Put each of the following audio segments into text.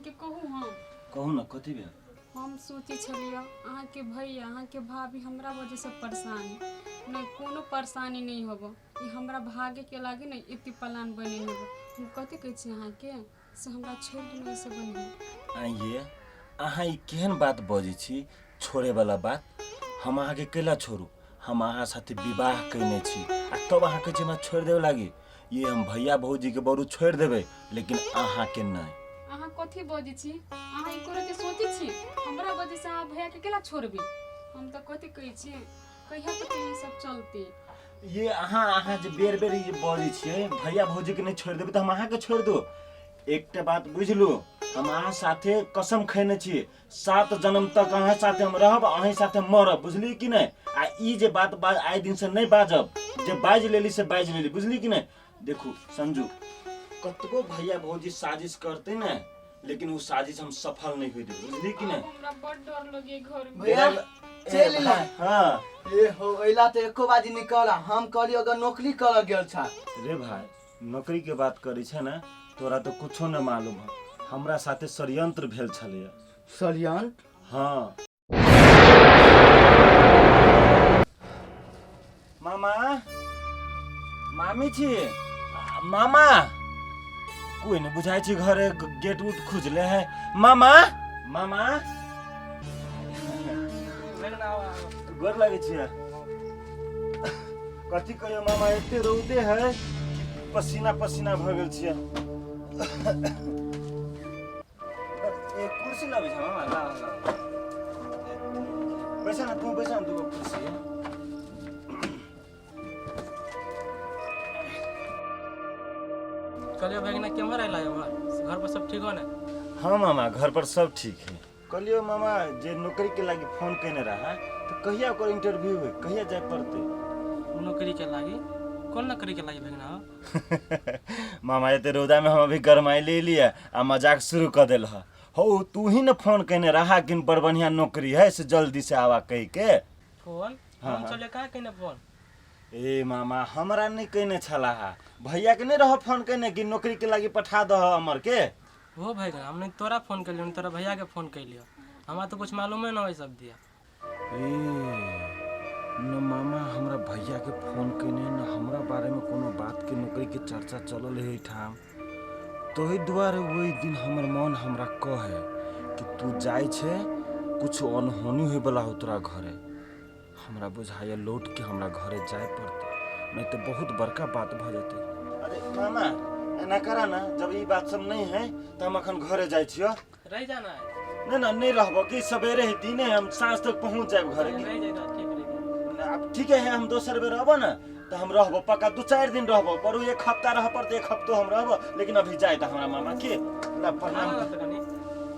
अहाँके कहू हम। कहू ने, कथी भेल? हम सोचै छलियै अहाँके भैया, अहाँके भाभी हमरा वजहसँ परेशान है। नहि, कोनो परेशानी नहि होबो। ई हमरा भागेके लागी ने एते प्लान बनेने बा। हम कथी कहै छी अहाँके से हमरा छोड़ि दियौ, एहिसँ बढ़िआँ। आइए अहाँ ई केहन बात बजै छी, छोड़ेवला बात? हम अहाँके कैला छोड़ू? हम अहाँ साथे विवाह कयने छी आ तब अहाँ कहै छी हमरा छोड़ि देबे लागी? ये हम भैया भौजीके बरू छोड़ि देबै, लेकिन अहाँके नहि। अहाँ कथी बजै छी? अहाँ ई करे सोचै छी हमरा वजह से अहाँ भैयाके केला छोड़बै? हम तऽ कथी कहै छी, कहिया तक ई सब चलतै? ये अहाँ अहाँ जे बेर बेर ई बजै छियै भैया भौजीके नहि छोड़ि देबै, तऽ हम अहाँके छोड़ि दू? एकटा बात बुझलू, हम अहाँ साथे कसम खयने छी, 7 जन्म तक अहाँ साथे हम रहब, अहीं साथे मरब, बुझली कि नहि? आ ई जे बात आइ दिन से नहि बाजब, जे बाजि लेली से बाजि लेली, बुझली कि नहि? देखू संजू, कतबो भैया भौजी साजिश करते ने, लेकिन ओ साजिश हम सफल नहीं होई देबै, बुझली कि नहि? आब हमरा बड़ डर लगे घर में। भैया, ए, चलि एला। भाई, हाँ। ए हो, अइला तऽ एको बाजी निकल। हम कहलियै अगर नौकरी करऽ गेल छा। रे भाई, नौकरी के बात करै छै ने, तोरा तऽ कुछो नहि मालूम है। हमरा साथे षड्यंत्र भेल छलैया। षड्यंत्र? हाँ। मामा, मामी छी मामा? कोई नहीं बुझाइ छी घरे, गेट उट खुजले है। मामा, मामा, गोर लगै छियै। कथी कहियो मामा, एते रौदे है, पसीना पसीना भऽ गेल छियै। ए, कुर्सी लाबै छ मामा? ला ला, बैसा न तू, बैसा न, दूगो कुर्सी है। कहलियो भैगना, केम्हर अयला एम्हर? घर पर सब ठीक हो ने? हाँ मामा, घर पर सब ठीक है। कहलियो मामा, जे नौकरी के लागी फोन केने रहा, तो कहिया ओकर इंटरव्यू है, कहिया जाय पड़ते? नौकरी के लागी? कौन नौकरी के लागी भैगना हो? मामा, एते रौदा में हम अभी गरमाई ले लिया आ मजाक शुरू कर देल ह। हो, तू ही न फोन केने रहा कि बड़ बढ़िया नौकरी है, से जल्दी से आवा कही के। फोन? हाँ, हम हाँ। चले कहाँ केने फोन? ए मामा, हमरा नहीं कहने छला हा, भैया के नहीं रह फोन केने कि नौकरी के लागी पठा दह अमर के? हो भैगना, हम नहीं तोरा फोन कैलियो, तोरा भैया के फोन कैलियो। हमरा तो कुछ मालूमे न हो सब दिया। ए न मामा हमरा भैया के फोन केने, न हमरा बारे में कोनो बात के नौकरी के चर्चा चलल है एहिठाम। तोहि दुआरे ओहि दिन हमर मन हमरा कहे कि तू जाइ छे, कुछ अनहोनी होय वाला हो तोरा घरे। हमरा बुझाइए लौट के हमरा घरे जाय पड़तै, नहीं तो बहुत बड़का बात भऽ जेतै। अरे मामा, एना करा ना, जब ई बात सब नहीं है तो हम अखन घरे जाइ छियो। रह जाना है? नहीं ना, नहीं रहबो कि सवेरे ही दिने हम साँझ तक पहुंच जाए घरे। रह जाए, ठीक रह जाए। अब ठीक है, हम दोसर बेर अबो ना तो हम रहबो पक्का, 2-4 दिन रहबो, पर 1 हफ्ता रह पड़ते, 1 हफ्तो हम रहबो, लेकिन अभी जाए तो हमरा मामा के ला प्रणाम। हाँ, तो कनी।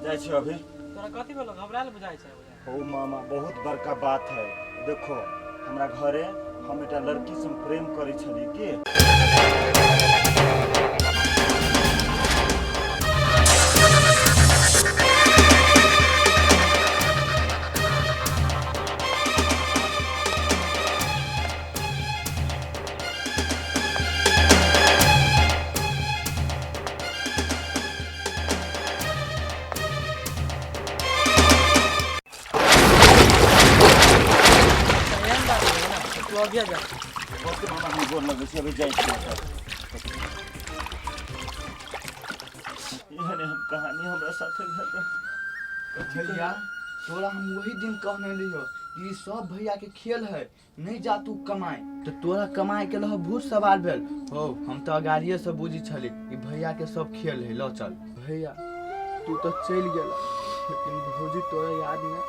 जाइ छियो अभी। तोरा कथी बोलो, घबरायल बुझाइ छै? हो मामा, बहुत बड़का बात है। देखो, हमरा घरे हम एकटा लड़की से प्रेम करै छली के। एहन बात है ना, तो तू अभी जा। ओके मामा, हम गोर लगै छी, अभी जाइ छी। एहन एहन कहानी हमरा साथे भेल रहे। भैया, तोरा हम वही दिन कहने लियो कि ई सब भैया के खेल है, नहीं जा तू कमाए, तो तोरा कमाए के लह भूत सवार भेल हो। हम तो अगाड़िए से बुझी छली कि भैया के सब खेल है। ल चल भैया, तू तो चलि गेला, लेकिन भौजी तोरा याद में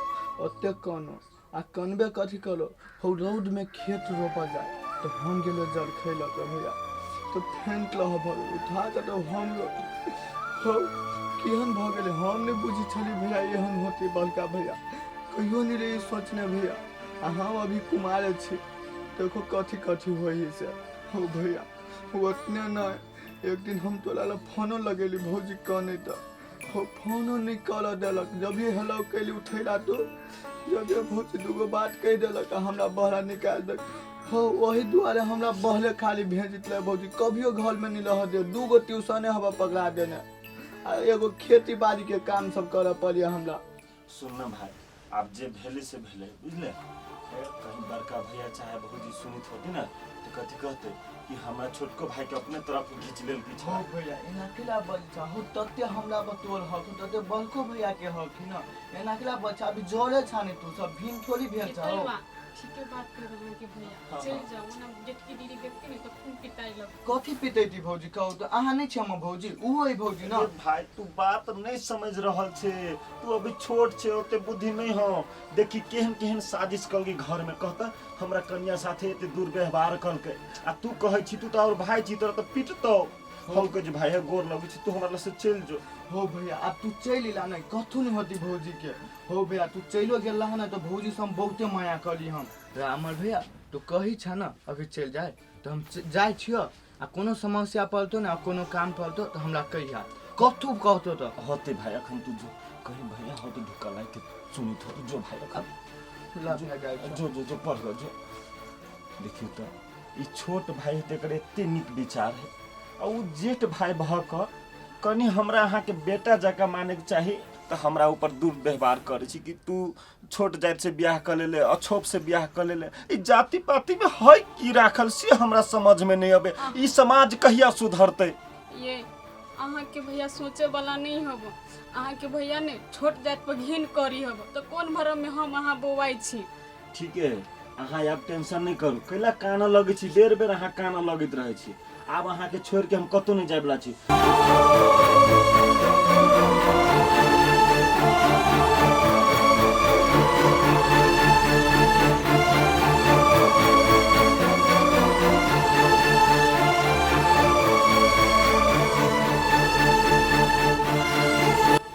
ओते कनो आ कनबे कथी करो हो। रौद में खेत रोपा जाए तो हम गेलो जल खैलक भैया, तो फेंट लह भऽ गेल, उठा कऽ तो हम रोपली हो। केहन भऽ गेलै हम नहि बुझी छली भैया एहन होतै। बड़का भैया कहियो नहि रही सोचने भैया, आ हम अभी कुमार छी, देखो कथी कथी होइ है से। हो भैया, ओतने नहि, एक दिन हम तोरा लए फोनो लगेली भौजी कने, तऽ हो फोनो नहि करऽ देलक। जब भी हेलो कैली उठैला तो जब भी भौजी दूगो बात कहि देलक आ हमरा बहरा निकालि देलक। हो ओही दुआरे हमरा बहरे खाली भेज देलै भौजी, कभियो घरमे नहि रहऽ दे। दूगो ट्यूशने हमरा पकड़ा देने। आ एगो खेती बाड़ी के काम सब करऽ पड़ैया हमरा। सुन ना भाई, आब जे भेलै से भेलै, बुझले? कहीं बड़का भैया चाहे भौजी सुनित होती ना तो कथी कहते कि हमरा छोटको भाई के अपने तरफ घींच लेल की हो भैया, एना केला बच्चा हो? तते हमरा पर तोर हक हो, तते बड़को भैया के हक है ना। एना केला बच्चा अभी जोरे छाने तू सब भीन थोड़ी भेल छा हो। केतलवा ठीके बात कर रहे के भैया। हाँ, चल हाँ। जाओ ना, जेठकी दीदी देखती नहीं तो खूब पिटाई लग। कथी पितैती भौजी कहू तो? अहाँ नहीं छी हमर भौजी, उहो है भौजी ना। अरे भाई, तू बात नहीं समझ रहल छे, तू अभी छोट छे, ओते बुद्धि नहीं हो। देखी केहन केहन साजिश कलगी घर में, कहता हमरा कन्या साथे एते दुर्व्यवहार कलके, आ तू कहै छी तू तो और भाई छी, तोरा तो पिटतौ। हम कहै छी भाई हे गोर लगै छी, तू हमरा लग से चलि जो। हो भैया, आब तू चलि अला नहीं कथू नहीं होती भौजी के। हो भैया, तू चलियो गेल रह ना तो भौजी से हम बहुते माया करी हम। अमर भैया, तू कही छ ना अभी चलि जाए तो हम जाइ छियो, आ कोनो समस्या पड़तो ना, कोनो काम पड़तो तो हमरा कहिया, कथू कहतो तो होते भाई। अखन तू जो कहीं भैया हो तो ढुका लाई के सुनित हो, तू जो भाई अखन। ला भैया, जाइ छियो। जो जो जो पढ़ जो। देखियो तो ई छोट भाई है तेकर एते नीक विचार है, आ उ जेठ भाई भऽ कऽ कनि हमरा अहाँके बेटा जकाँ मानैके चाही, तऽ हमरा ऊपर दुर्व्यवहार करै छी कि तू छोट जाति से बियाह कऽ लेले, अछोप से बियाह कऽ लेले। ई जाति पाति में है की राखल से हमरा समझ में नहीं अबे। ई समाज कहिया सुधरतै? ये अहाँके भैया सोचे वाला नहीं हब। अहाँके भैया ने छोट जाति पर घिन करी हब, तो कोन भरम में हम अहाँ बौआइ छी? ठीक है, अहाँ आब टेंशन नहीं करू। कैला कानऽ लगै छी? बेर बेर अहाँ कानऽ लगैत रहै छी। आब अहाँके छोड़ि के हम कतहु नहि जायवला छी।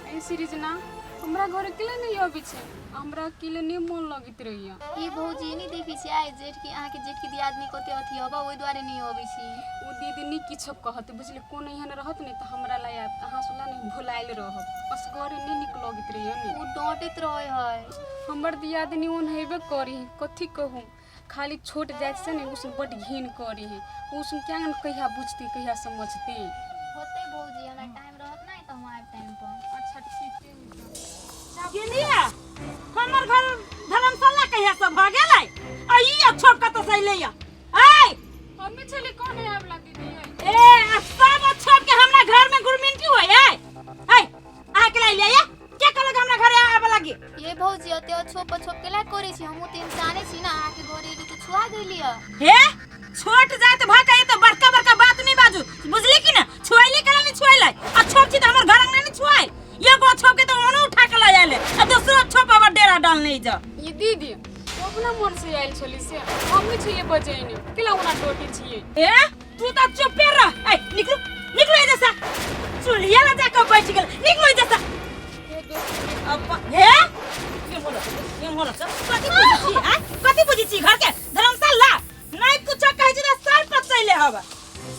एहि सीरीज ना हमरा घर अकेले नहीं अबै छै, हमरा अकेले नहीं मोन लगैत रहैया। ई भौजी नहि देखै छी आइ जेठ की अहाँके जेठकी दियादनी कते अथी हब, ओहि दुआरे नहि अबै छी। ओ दीदी नहीं किछो कहत, बुझली? कोनो एहन रहत नहीं तऽ हमरा ला आयत, अहाँ सुला नहीं भुलायल रहब। असगरे नहीं नीक लगैत रहैया ने। ओ डाँटैत रहै है। हमर दियादनी ओन हेबे करी है, कथी कहू, खाली छोट जाति से ने उसने बड घिन करी है। उसने क्या कहिया बुझती, कहिया समझती? होतै भौजी, हमरा टाइम रहत नहि तऽ हम आयब टाइम पर। अच्छा ठीक है। गेलियै हमर घर धर्मशाला कहिया सब भऽ गेलै, आ ई अछोप कतऽ से अइलै या? ऐ हम्मे छली कौन आबला दीदी? ए आ सब अछोप के हमरा घर में गुरमिंटी होय। ऐ ऐ अहाँ के लाइलियै या? के कहलक हमरा घरे आबऽ लागी? ये भौजी, ओते अछोप अछोप केला करै छी? हमहूँ तऽ इंसाने छी ना, अहाँके घरे एली तऽ छुआ गेलियै। हे छोट जात भऽ के तऽ बड़का बड़का बात नहीं बाजू, बुझली कि ना? छुआइले केला नहीं छुआइले? अछोप छी तऽ हमर घर अंगना नहीं छुआइल? एगो अछोप के तऽ ओनो उठा के लऽ आयल, आ दोसरो अछोप आब डेरा डालने जा। ये दीदी, ओ अपना मन से आयल छली से हम नहीं छियै बजैने, केला ओना डोटी छियै? ए तू तऽ चुपे रह। ए निकलू निकलू एहिजा से, चूल्हिया लग जाके बैठ गेल, निकलू एहिजा से। हे दोस्त। अब हे के बोलो के बोलो सब कथी बुझै छी? आँ कथी बुझै छी घर के धर्मशाला? नहीं कुछ कहै छी तऽ सर पर चले हब।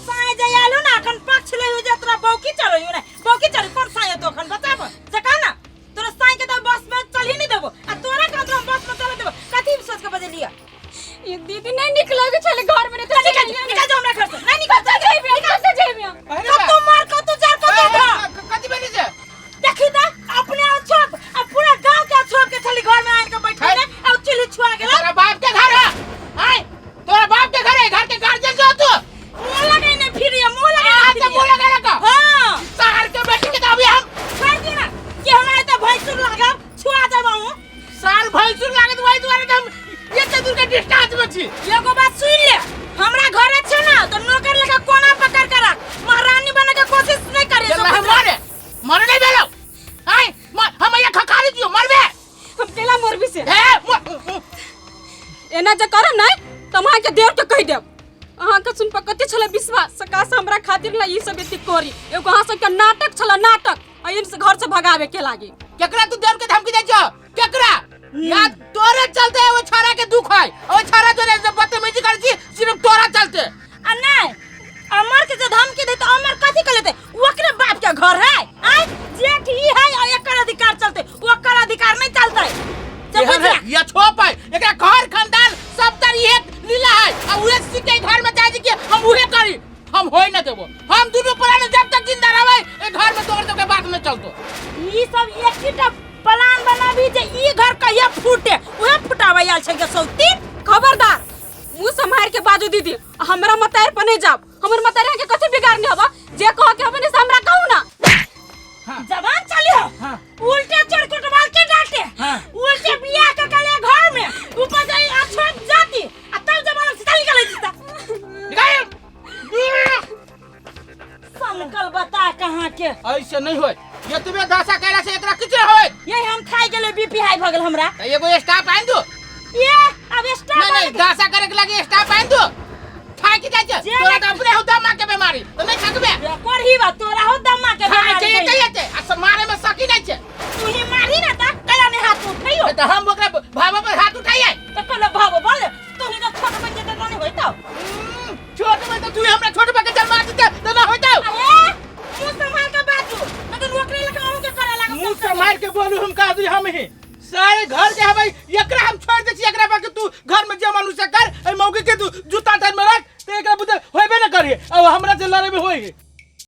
साँझ जाय आलो ना अखन पक्ष ले हो जा, तोरा बौकी चलो ना, बौकी चलो कोन साँझ तो अखन बताब से कह ना। तोरा साँझ के तो बस में चल ही नहीं देबो, आ तोरा के हम बस में चल देबो, कथी सोच के बजलिया? ये दीदी नहीं निक लगे छले घर में, तो चल निकल निकल जाओ हमरा घर से। नहीं निकल कतऽ जेबै, कतऽ जेबै हम? कतौ मार कतौ जार कतौ धर। कथी भेलै से? देखी त अपने अछोप आ पूरा गांव के अछोप के छली घर में आन के बैठल है, आ चुल्ही छुआ गेल। तोरा बाप के घर है? आय तोरा बाप के घर है? घर के गार्जियन जो तू मुंह लगे ने फिर ये मुंह लगे आ तो मुंह लगा लगा। हां शहर के बेटी के तो अभी हम छोड़ दी ना कि हमारे तो भैंसुर लागब छुआ देबौ। साल भैंसुर लागत, वही दुआरे तो हम एते दूर के डिस्टेंस में छी। एगो बात सुन ले, हमरा घरे छे ना तो नौकर लेके कोना पकड़ के रख, महारानी बने के कोशिश नहीं करे। चल हम मारे मारे नहीं भेलो। आय हम यहाँ खखारी दियो मरबे। हम केला मरबी से? ए एना जे करब नहीं तो हम अहाँके देव के कहि देब। अहाँके सुन पर कते छलै विश्वास, सकाश हमरा खातिर ला ई सब एते करी। एगो अहाँ सबके नाटक छलै नाटक, आ इन से घर से भगावे के लागी। केकरा तू देव के धमकी दै छो? केकरा? या तोरे चलते ओ छाड़ा के दुख है, ओ छाड़ा जोरे से बदतमीजी करै छी सिर्फ तोरा चलते। आ नहीं अमर के जे धमकी दे तो अमर कथी कर लेते? ओकरे बाप के घर है, आय जेठ ई है और एकर अधिकार चलते, ओकर अधिकार नहीं चलते। से एहन बुझला? है, ये छोप है, एकरा घर खानदान सब तर इहे लीला है, आ उहे सीख के घर में जाय छी कि हम उहे करी, हम होय न देबो। हम दुनू प्राणी जब तक जिंदा रहबै ए घर में तोड़ देबे बात पर नहीं जाब। हमर मतारी के कथी बिगाड़ने हबा जे कह के हबे ने से हमरा कहू ना। जवान चली हो। हाँ। उल्टे चोर कोटवाल के डांटे। हाँ। उल्टे बियाह के कले घर में ऊपर जाई अछोप जाति आ तब जवान से चली गई जीता। निकाल। संकल बता कहाँ के। ऐसे नहीं होय, एतबे दशा कैला से एकरा किछु नहीं होय। ये हम खाई गेले बीपी हाई भ गेल हमरा। त एगो स्टाफ आनि दो। ये अब स्टाफ नहीं नहीं दशा करे के लागी स्टाफ आनि दो। खाए के जाइ छै जे तोरा नहीं- त अपने हो दमा के बीमारी त नहीं थकबे। करही बा तोरा हो दमा के खाए बीमारी छै भइल। एते एते आ सब मारे में सकी नहीं छै। तू ही मारी ना त कला ने हाथ उठैयो। त हम ओकरा भावा पर हाथ उठाइए। त कला भावो बोल तू ही त छोट बच्चे के नहीं होई त। छोट में त तू हमरा छोट बच्चे के जन्मा देते त ना होई त। अरे मुंह संभाल के बाजू न त नौकरी लगा अहूं के करे लागब। मुंह संभाल के बोलू हम का आदमी हम ही सारे घर के हवे एकरा हम छोड़ दे छी एकरा बाकी तू घर में जे मनुष्य कर ए मौगी के तू जूता तर में रख त एकरा बुते होबे न करी। अब हमरा से लड़े में होई।